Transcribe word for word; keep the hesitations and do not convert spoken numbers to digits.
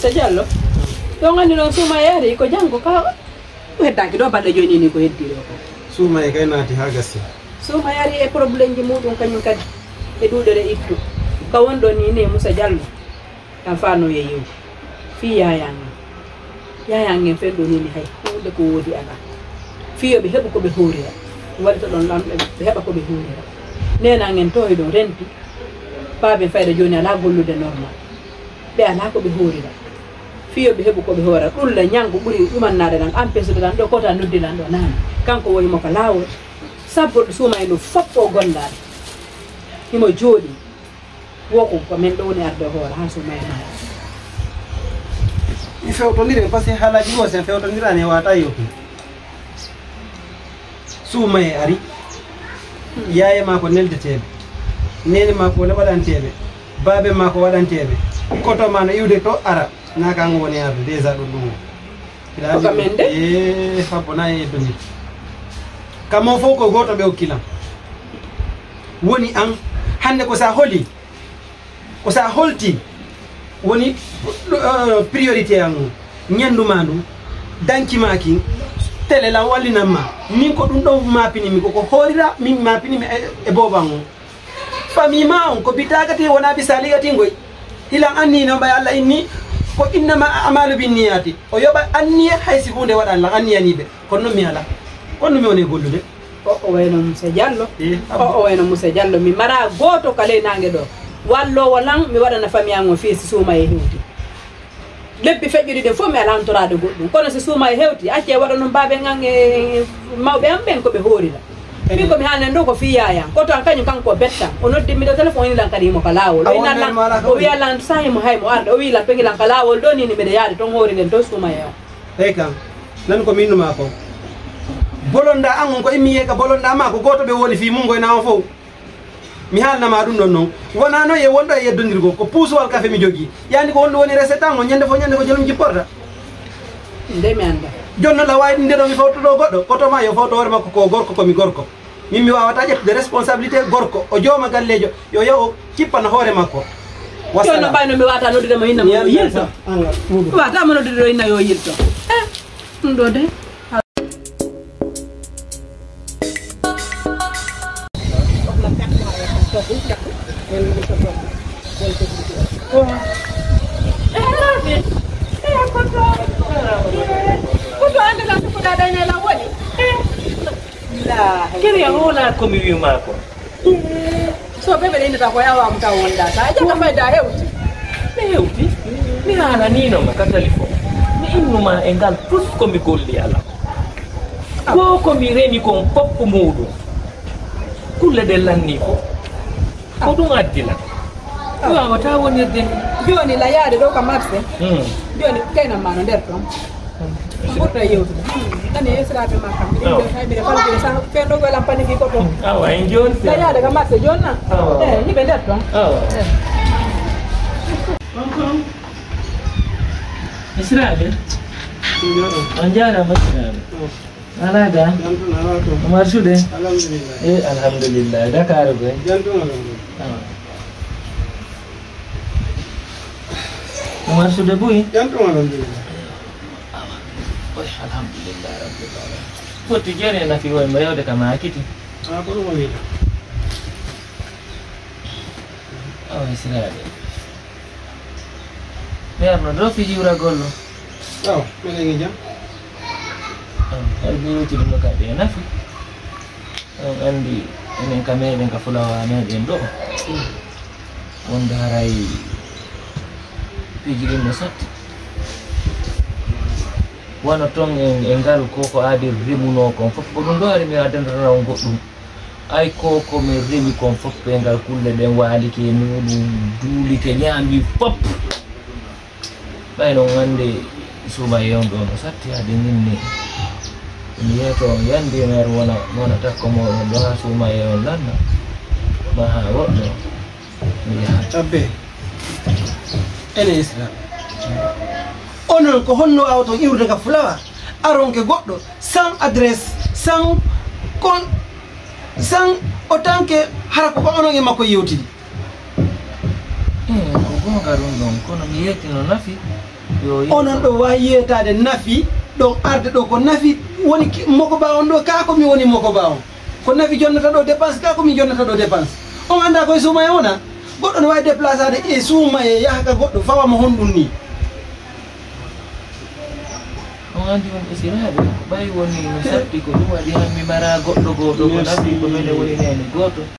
Diallo, ɗon anndi noon Suumaye ari ko janngo ka, ko heddaaki ɗo balɗe jooni ni ko heddii ɗo ka. Suumaye kay naati haa gasi. Suumaye ari e problémeji muɗum kañum kadi e ɗuuɗere ittu. Ka wonɗo ni ne Moussa Diallo, kam faano e yew. Fii yaayaa ngen. Yaayaa ngen fen ɗo ni hay huunde ko woodi alaa. Fii yo ɓe heɓu ko ɓe hoorira. Waɗi to ɗon lamɓe ɓe heɓa ko ɓe hoorira. Neenaa ngen to e ɗon renti. Baaben fayda jooni alaa gollude normal. Ɓe alaa ko ɓe hoorira. Fii yo ɓe heɓu ko ɓe hoora. Ɗulla ñanngo ɓuri ɗumannaade lan, ampesude lan ɗo, kota noddi lan ɗo naane. Kanko woni mo ka laawol. Sabbo Suumaye no foppo gollaade. Himo jooɗi. Wo ko, ko men ɗo woni arde hoora, haa Suumaye maaya. Mi fewtondire, parce que haalaaji goo, sen fewtondiraani, e waata yewtude. Suumaye ari. Yaaye maako neldeteeɓe. Neene maako ne waɗanteeɓe. Baabe maako waɗanteeɓe. Koto ma no iwde to ara. Naa ka ngo woni arde, déjà ɗum ɗum. Ko ka men de? Ee, fabbo na e yeddondir. Kam o fof ko gooto ɓe okki lan. Woni an, hannde ko sa holi, ko sa holti, woni, eh, priorité an o. Ñanndu ma ndu, danki ma ki, tele lan wallinan ma. Min ko ɗum ɗon maapini mi, ko ko hoorira min maapini mi e, e boobo an o. Famille ma on, ko bitaa gati, wonaa bisaali gati ngoy. Hilan anni no ɓay Allah inni, ko innama a'malu binniyaati. O yoɓa anniya hay si huunde waɗan lan, anniyanii ɓe. Kono non mi alaa. Kono mi woni e gollude. O, o wayno Moussa Diallo. Eh, o, o wayno Moussa Diallo. Mi mara gooto ka ley naange ɗo. Walloowo lan, mi waɗana famille an o fii si Suumaye hewti. Lebbi feƴƴuɗi ɗin fof mi alaa antoraade goɗɗum. Kono si Suumaye hewti, accee waɗa noon baaben an e mawɓe an ɓen ko ɓe hoorira. Min ko mi haalnen ɗo ko fii yaayan. Koto an kañum kanko o bettan. O noddi mi ɗo téléphone, o inni lan kadi himo ka laawol. O innan lan, o wiya lan sahi mo hay mo arde. O wiyi lan to ngilan ka laawol ɗo ni, ni miɗo yaade ton hooriren to Suumaye on. Eey kan, nan ko mi innu maa ko. Bolonda an on ko immi yeeka bolonda maa ko gooto ɓe woni fii mun ngoy na on fof. Mi haalna ma ɗum ɗon noon. Wonaa noon e wonɗo e yeddondirgol, ko puusuwal kafe mi jogii. Yaani ko honɗum woni recette an on, ñande fof ñande ko jooni mi jipporta. Nde mi annda. Jooni noon la waawi ɗum nde ɗo mi fawtoto goɗɗo, koto ma yo fawto hoore makko ko gorko, ko mi gorko. Min mi waawataa ƴettude responsabilité gorko, o jooma galleejo, yo yahu o cippana hoore makko. Jooni no ɓayno mi waata noddude mo inna mo yo yilto. Waata mo noddude ɗo inna yo yilto. Eh, ɗum ɗo de. Koto ande lan sukuɗa ɗayne lan woni. Kiri a hola ko mi wi'umaa ko. So ɓe ɓe innata ko yawa am taw wonda sa jaka fayda hewti. Mi hewti. Mi haalanino ma ka téléphone. Mi innuma e ngal tous ko mi golli ala. Ko ko mi remi kon fof ko muuɗum. Kulle ɗe lanni ko. Ko ɗum addi lan. Mi waawata wonirde. Jooni la yaade ɗo ka marché. Hmm. Jooni kayna ma no nder ton. Ɓurta yewtude. Nani esiraɓe ma kam. Awa. Ɓe hay mbiɗa falfide sa fen ɗo goy lampani fi ko ton. Awa, en jooni. La yaade ka marché jooni na. Awa. Eh, yiɓe nder ton. Awa. Eh. Esiraɓe. On jaarama esiraɓe. Alaa ga? Jam tan, alaa toon. Oumar Soudé? Alhamdulillah. Eh, alhamdulillah. Dakar koy? Jam tan, alhamdulillah. Awa. Oumar Soudé buy? Jam tan, alhamdulillah. Awa. Oy, alhamdulillah, rabbil alamin. Fotti jere na fi woy mo yewde ka maakiti. Ah, kono mo wiita. Awa, esiraɓe. Ceerno, ɗo fiji wuragol ɗo? Awa, meɗen e jam. Awa, hay ɓe yewtiri no kaɓe e nafi. On anndi, enen ka meɗen ka fulawa meɗen ɗo. Wonde haray fiji ɗin no satti. Wano ton e, e ngal ko, ko aadi remuno kon fof, ko ɗum ɗo ari mi addantata on goɗɗum. Ay ko, ko min remi kon fof, ɓe ngal kulle ɗen waalike e muɗum, duulike, ñaami fof. Ɓay non hannde suumaye on ɗon o satti haa ɓe ñinni. Mi yeeto on yandi mer wona, wona takko mooɗon ɗo haa suumaye on lanna. Ma haa woɗɗo. Mi yaha. Abbe. Ene Isra. Onon ko honno awton iwrude ka fulawa? Aronke goɗɗo, sans adresse, sans kon, sans autant que hara ko onon e makko yewtidi. Eh, ko goonga ɗum ɗon, kono mi yeetino nafi. Onon ɗo waawi yeetaade nafi, ɗon arde ɗo ko nafi woni ki-, moko ba on ɗo, kaa ko mi woni moko ba on. Ko nafi jonnata ɗo dépense, kaa ko mi jonnata ɗo dépense. On anndaa ko e suumaye wona? Goɗɗo no waawi déplaçaade e suumaye yaha ka goɗɗo, fawa mo honɗum ni. On anndi on esiraaɓe, ɓay woni no satti ko ɗum waɗi han mi mara goɗɗo gooto ko nafi ko mene woni neene gooto.